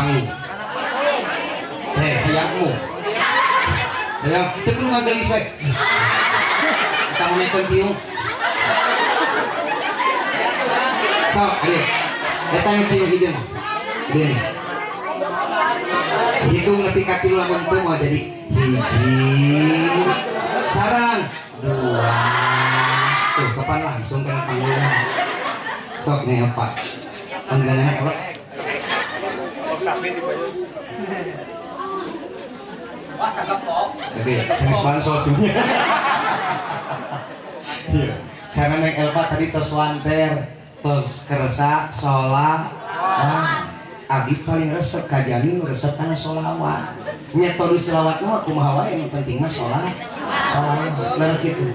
panggung. Teh hayangmu. Hayang teu kudu ngagelis we. Kita mau tiung. Sok, ini. Eta nu tiung hideung. Ini. Hitung nepi ka 3 lamun teu moal jadi hiji. Sarang dua. Tuh, kapan langsung kana panggung. Sok nih apa? Panggilanna apa? Jadi sanes bansos sebenarnya. Iya. Karena Neng Elva tadi tos wanter, tos kersa sholat. Nah, abdi paling resep ka jami nu resep kana sholawat. Metode selawat mah kumaha wae nu penting mah sholat. Sholawat leres kitu.